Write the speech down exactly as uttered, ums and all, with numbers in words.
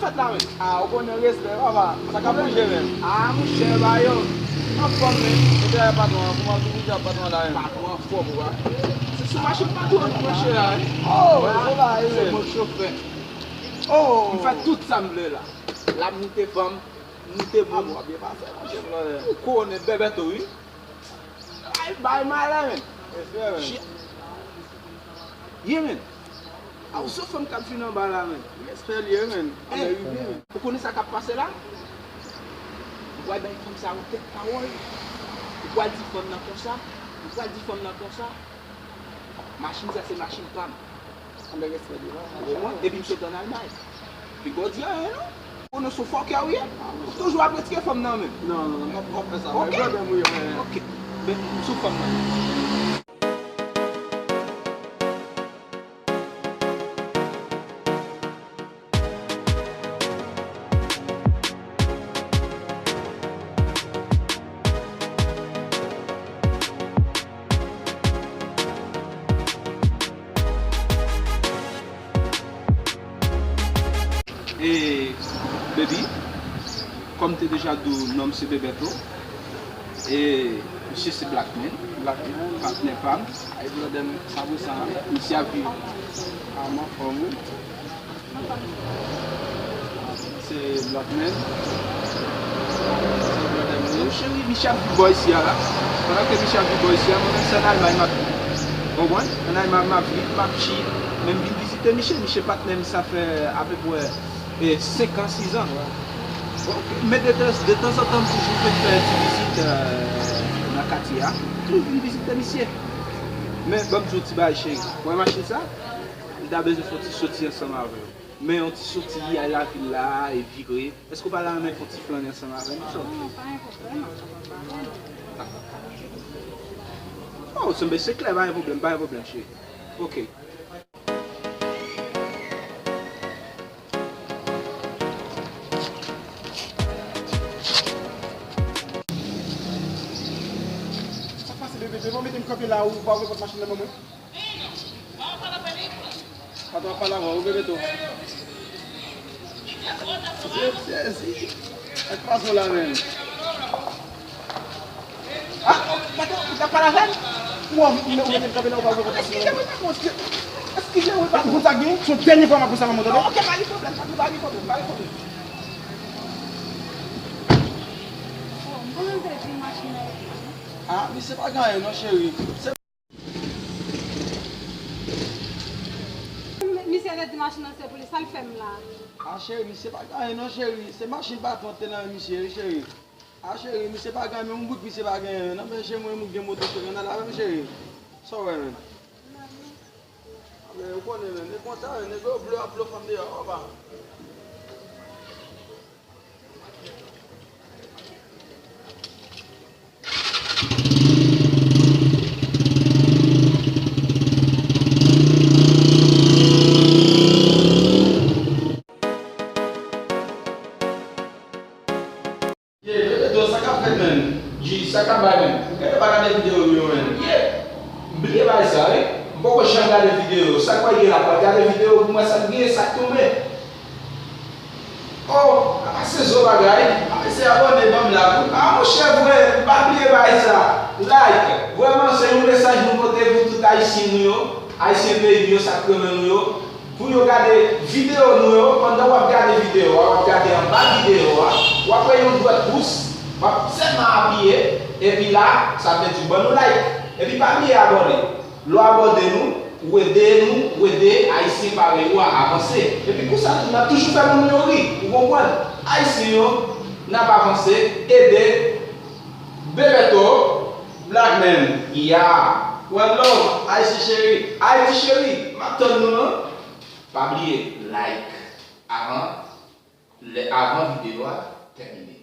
Tèt la, men. Ah, ou konnen respè, papa. Sa k ap bouje, men. Ah, monchè, ba yo. Anfòm, men. Mete a patwon an, kouman pou mete a patwon la, men. Patwon anfòm, ou wè. Se sou machin patwon an nou branche la, wi. Oh, se la, wi. Se mwen k chofè. Oh. M fè tout sa m vle la. La m moute fanm, m moute moun. Ah, bon, byen pase, monchè. Ou konnen Bèbèto, wi. Ay, bay malè, men. Respè, men. Shit. Yeah, men. A, ou se fanm k ap vin anba la, men. Respè l ye, men. Ann rive, men. Ou konnen sa k ap pase la? Ou pral bay fanm sa yon tèt pawòl. Ou pral di fanm nan konsa. Ou pral di fanm nan konsa. Machin sa se machin pa m. Ann respè l ye, pa. Ou konprann? Epi m sot ann Almay. Li pa di anyen, non. Ou konnen se yon fòkè ou ye. Ou toujou ap retire fanm nan men. Non, non, non, m p ap, m p ap fè sa. Ok. Pwoblèm ou ye, men. Ok. Men, sou fanm nan. E, baby, kòm m te deja di w, non m se Bebeto. E misye se Blackman. Blackman. Patnè pa m. Ay, brother m, sa pou sa. Misye ap viv. A, m anfòm, wi. Se Blackman. Se brother m, wi. Cheri, misye ap viv bò isi a la. Pandan ke misye ap viv bò isi a, mwen menm se ann Almay m ap viv. Konprann? Ann Almay m ap viv, m ap chill. Men m vin vizite misye, misye patnè m, sa fè apeprè, e, senk an, sis an. Ok. Men de tan, de tanzantan, m toujou vin fè ti vizit, e, nan katye a. M toujou vin vizite misye. Men, ban m di w ti bagay, cheri. Ou wè machin sa? M ta bezwen fè yon ti soti ansanm avè w. Men yon ti soti al lavil la e vire. Èske w pa ta renmen fè yon ti flannen ansanm avè m, sè? Non, pa gen pwoblèm, pa gen pwoblèm. Oh, sanble se klè, pa gen pwoblèm, pa gen pwoblèm, cheri. Ok. Sa k pase, bebe? Devan w mete m kanpe la, ou pa ouvri pòt machin nan ban mwen? Patwon ap pale avè w, wi, Bebeto. Sezi. Sa k pase w la menm? Ah, patwon, ou t ap pale avè m? Ou, ou, ou mete m kanpe la, ou pa ouvri pòt machin nan? Eskize wi, patwon, eskize wi, patwon. Ou konn sa k gen? Se yon dènye fwa m ap di sa, manman, tande? Ok, pa gen pwoblèm, patwon, pa gen pwoblèm, pa gen pwoblèm. Ah, misye pa gen anyen non, cheri. Se Misye te di machin nan se pou li, sa l fè m la? Ah, cheri, misye pa gen anyen non, cheri. Se machin patwon te nan men misye, wi, cheri. Ah, cheri, misye pa gen anyen, menm bout misye pa gen anyen. Nan men cheri, mwen, mwen gen moto, cheri. Ann al avè m, cheri. Sa w wè, menm? Men, ou konnen, menm. E konsa, menm, nèg yo blo ap blo fanm deyò, opa. Ye, Bebeto, sa k ap fèt, menm? Jis, sa k ap bay, menm? Ou genlè pa gade videyo m yo, menm. Ye! M bliye bagay sa, wi. M poko janm gade videyo. Sa k pral gen la, pral gade videyo pou m wè sa k gen, sa k tonbe. Oh, apa se zo bagay. Apa se abòne ban m la pou. Ah, monchè, vre, m pa bliye bagay sa. Like. Vrèman, se yon mesaj nou pote pou tout Ayisyen nou yo, Ayisyen peyi m yo, sa k renmen nou yo. Pou yo gade videyo nou yo, pandan w ap gade videyo a, w ap gade anba videyo a, w ap wè yon dwèt pous, w ap sèlman apiye, epi la, sa vle di ban nou like. Epi pa bliye abòne. Lè w abòne nou, ou ede nou, ou ede Ayisyen parèy ou a avanse. Epi konsa tou, n ap toujou fè moun yo ri, ou konprann? Ayisyen yo, n ap avanse, ede Bebeto, Blackman, yeah. One love, Ayisyen cheri, Ayiti cheri, m ap tann nou, non? Pa bliye like avan, lè, avan videyo a tèmine.